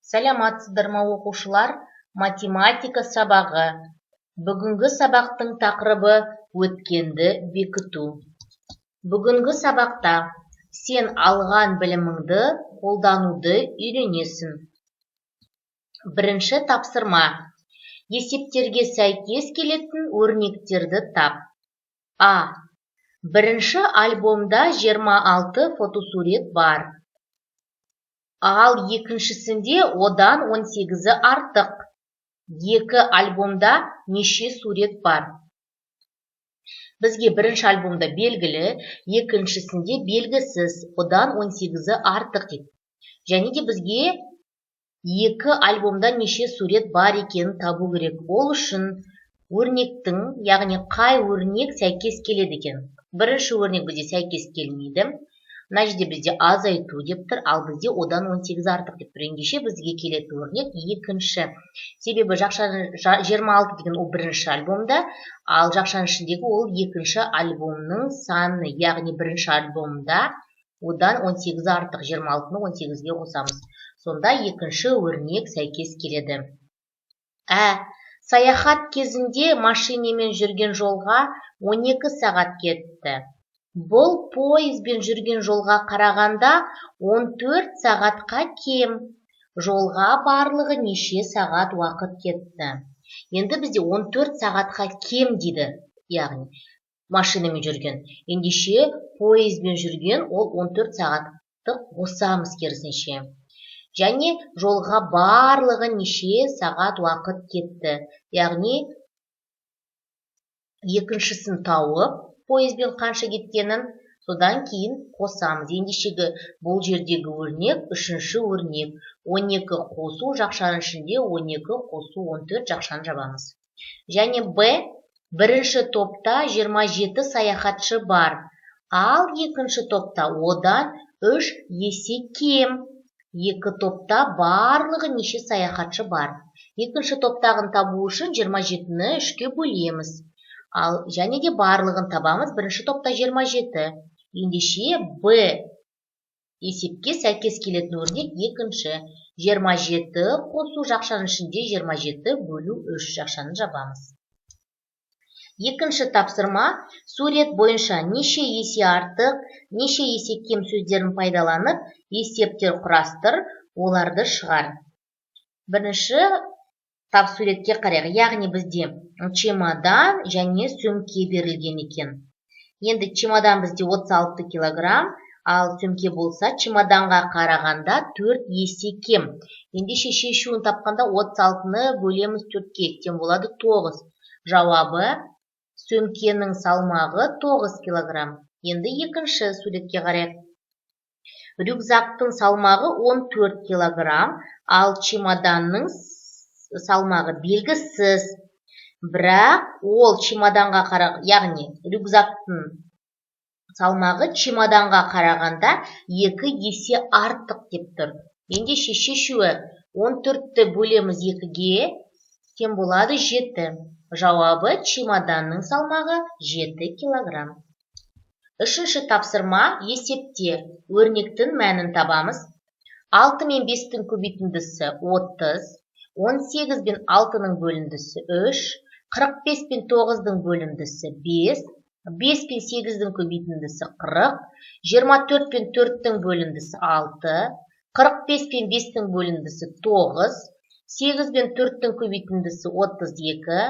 Саламатсыздар ма, оқушылар! Математика сабағы. Бүгінгі сабақтың тақырыбы: өткенді бекіту. Бүгінгі сабақта сен алған біліміңді қолдануды үйренесің. Бірінші тапсырма: есептерге сәйкес келетін өрнектерді тап. А: бірінші альбомда 26 фотосурет бар, ал екіншісінде одан 18-і артық. Екі альбомда неше сурет бар? Бізге бірінші альбомда белгілі, екіншісінде белгісіз, одан 18-і артық дейді. Және де бізге екі альбомда неше сурет бар екенін табу керек. Ол үшін өрнектің, яғни қай өрнек сәйкес келеді екен? Бірінші өрнек бізде сәйкес келмейді. Мына жерде бізде азайту деп тұр, ал бізде одан 18 артық деп тұр. Ендеше бізге келетін өрнек екінші, себебі жақшаны 26 деген ол бірінші альбомда, ал жақшаның ішіндегі ол екінші альбомның саны, яғни бірінші альбомда одан 18 артық. 26-ны 18-ге қосамыз, сонда екінші өрнек сәйкес келеді. Ә: саяхат кезінде машинамен жүрген жолға 12 сағат кетті. Бұл пойызбен жүрген жолға қарағанда 14 сағатқа кем. Жолға барлығы неше сағат уақыт кетті? Енді бізде 14 сағатқа кем дейді, яғни машинамен жүрген. Ендеше пойызбен жүрген ол 14 сағатты қосамыз керісінше. Және жолға барлығы неше сағат уақыт кетті? Яғни екіншісін тауып, пойызбен қанша кеткенін, содан кейін қосамыз. Ендешегі бұл жердегі өрнек үшінші өрнек: 12 қосу, жақшаның ішінде 12 қосу 14, жақшаны жабамыз. Және Б: бірінші топта 27 саяхатшы бар, ал екінші топта одан 3 есе кем. Екі топта барлығы неше саяхатшы бар? Екінші топтағын табу үшін 27-ні 3-ке бөлеміз, ал және де барлығын табамыз. Бірінші топта 27. Ендеше Б есепке сәйкес келетін өрнек екінші: 27 қосу, жақшаның ішінде 27 бөлу 3, жақшаны жабамыз. Екінші тапсырма: сурет бойынша неше есе артық, неше есе кем сөздерін пайдаланып, есептер құрастыр, оларды шығар. Бірінші тап суретке қарайық. Яғни бізде чемодан және сөмке берілген екен. Енді чемодан бізде 36 килограмм, ал сөмке болса чемоданға қарағанда 4 есе кем. Ендеше шешуін тапқанда 36-ны бөлеміз 4-ке, тең болады 9. Жауабы: сөмкенің салмағы 9 килограмм. Енді екінші суретке қарайық. Рюкзактың салмағы 14 килограмм, ал чемоданның салмағы белгісіз, бірақ ол чемоданға қара, яғни рюкзактың салмағы чемоданға қарағанда 2 есе артық деп тұр. Ендеше шешуі: 14-ті бөлеміз 2-ге, тең болады 7. Жауабы: чемоданның салмағы 7 килограмм. Үшінші тапсырма: есепте өрнектің мәнін табамыз. 6 мен 5-тің көбейтіндісі 30, 18 бен 6-ның бөліндісі 3, 45 пен 9-дың бөліндісі 5, 5 пен 8-дің көбейтіндісі 40, 24 пен 4-тің бөліндісі 6, 45 пен 5-тің бөліндісі 9, 8 бен 4-тің көбейтіндісі 32,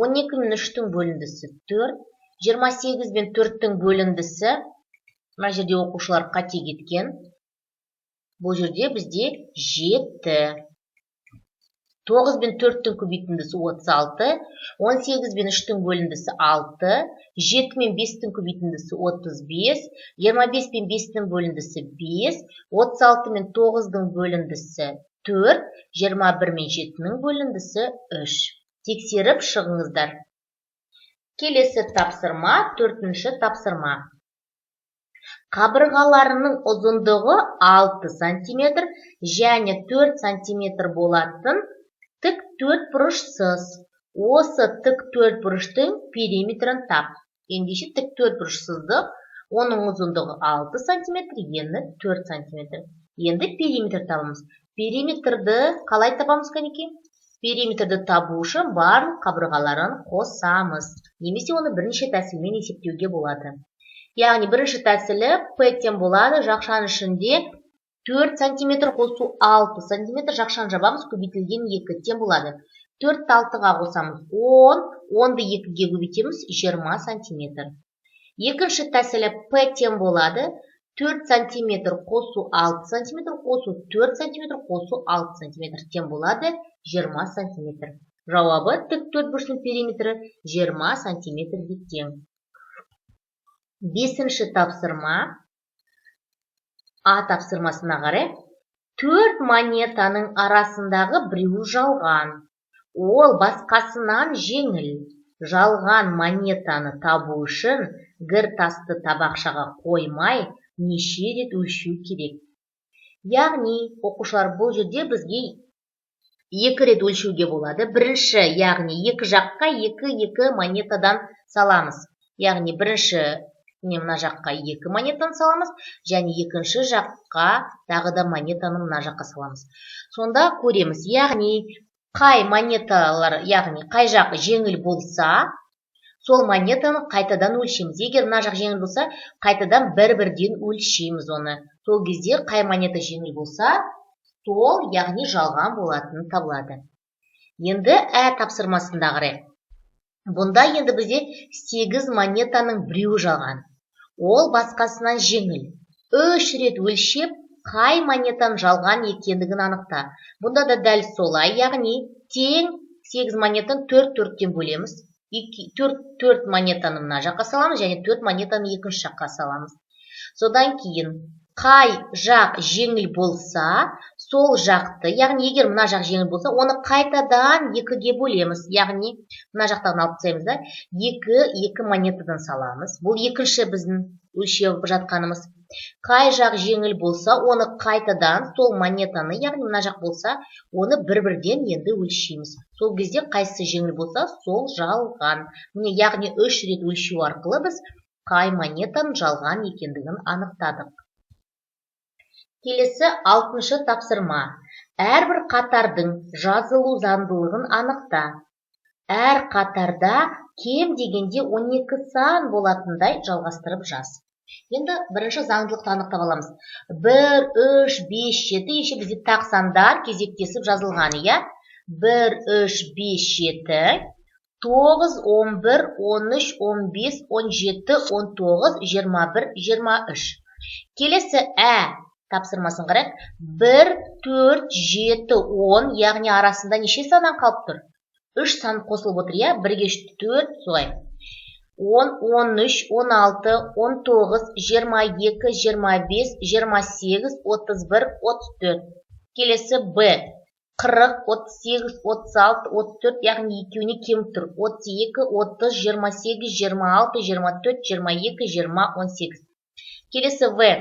12 мен 3-тің бөліндісі 4, 28 бен 4-тің бөліндісі. Мына жерде, оқушылар, қате кеткен, бұл жерде бізде 7. 9 бен 4-тің көбейтіндісі 36, 18 бен 3-тің бөліндісі 6, 7 мен 5-тің көбейтіндісі 35, 25 пен 5-тің бөліндісі 5, 36 мен 9-дың бөліндісі 4, 21 мен 7-нің бөліндісі 3. Тексеріп шығыңыздар. Келесі тапсырма, төртінші тапсырма. Қабырғаларының ұзындығы 6 сантиметр және 4 сантиметр болатын тік төрт бұрыш сыз. Осы тік төрт бұрыштың периметрін тап. Ендеше тік төрт бұрыш сыздық, оның ұзындығы 6 сантиметр, ені 4 сантиметр. Енді периметр табамыз. Периметрді қалай табамыз, кәнекей? Периметрді табу үшін барлық қабырғаларын қосамыз. Немесе оны бірнеше тәсілмен есептеуге болады. Яғни бірінші тәсілі P тең болады, жақшаның ішінде 4 сантиметр қосу 6 сантиметр, жақшаны жабамыз, көбейтілген 2 тең болады. 4-ті 6-ға қосамыз 10, 10-ды 2-ге көбейтеміз 20 сантиметр. Екінші тәсілі P тең болады, 4 сантиметр қосу 6 сантиметр қосу 4 сантиметр қосу 6 сантиметр тең болады 20 сантиметр. Жауабы тік төртбұрыштың периметрі 20 сантиметрге тең. Бесінші тапсырма. А тапсырмасына қарай, 4 монетаның арасындағы біреуі жалған. Ол басқасынан жеңіл. Жалған монетаны табу үшін гір тасты табақшаға қоймай неше рет өлшеу керек? Яғни, оқушылар, бұл жерде бізге 2 рет өлшеуге болады. Бірінші, яғни екі жаққа 2-2 монетадан саламыз. Яғни бірінші мына жаққа 2 монетаны саламыз, және екінші жаққа тағы да монетаны мына жаққа саламыз. Сонда көреміз, яғни қай монеталар, яғни қай жақ жеңіл болса, сол монетаны қайтадан өлшейміз. Егер мына жақ жеңіл болса, қайтадан бір-бірден өлшейміз оны. Сол кезде қай монета жеңіл болса, сол, яғни жалған болатыны табылады. Енді ә тапсырмасында қарайық. Бұнда енді бізде 8 монетаның біреуі жалған. Ол басқасынан жеңіл. 3 рет өлшеп, қай монетаның жалған екендігін анықта. Бұнда да дәл солай, яғни тең 8 монетаны 4-4-тен бөлеміз. 4 монетаны мына жаққа саламыз, және 4 монетаны екінші жаққа саламыз. Содан кейін қай жақ жеңіл болса, сол жақты, яғни егер мына жақ жеңіл болса, оны қайтадан 2-ге бөлеміз. Яғни мына жақтан алып тастаймыз да, 2 монетадан саламыз. Бұл екінші біздің өлшеп жатқанымыз. Қай жақ жеңіл болса, оны қайтадан сол монетаны, яғни мына жақ болса, оны бір-бірден енді өлшейміз. Сол кезде қайсысы жеңіл болса, сол жалған. Міне, яғни 3 рет өлшеу арқылы біз қай монетаның жалған екендігін анықтадық. Келесі 6-шы тапсырма. Әрбір қатардың жазылу заңдылығын анықта. Әр қатарда кем дегенде 12 сан болатындай жалғастырып жаз. Енді бірінші заңдылықты анықтап аламыз. 1, 3, 5, 7, ендеше бізде тақ сандар кезектесіп жазылған, иә? 1, 3, 5, 7, 9, 11, 13, 15, 17, 19, 21, 23. Келесі ә тапсырмасын қарайық. 1, 4, 7, 10, яғни арасында неше саннан қалып тұр? 3 сан қосылып отыр, иә? 1-ге 3, 4, солай. 10, 13, 16, 19, 22, 25, 28, 31, 34. Келесі Б. 40, 38, 36, 34, яғни екеуіне кеміп тұр. 32, 30, 28, 26, 24, 22, 20, 18. Келесі В.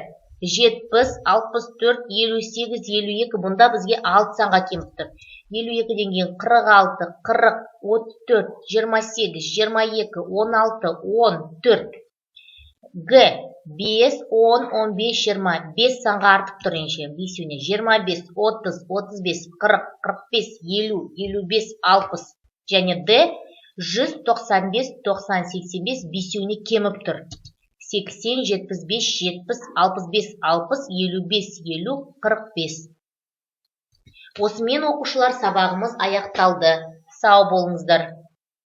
70, 64, 58, 52, бұнда бізге 6 санға кеміп тұр. 52-ден кейін 46, 40, 34, 28, 22, 16, 14. Г. 5, 10, 15, 20. 5 санға артып тұр ендеше. Бесеуіне 25, 30, 35, 40, 45, 50, 55, 60. Және Д. 195, 90, 85, бесеуіне кеміп тұр. 80, 75, 70, 65, 60, 55, 50, 45. Осымен оқушылар сабағымыз аяқталды. Сау болыңыздар.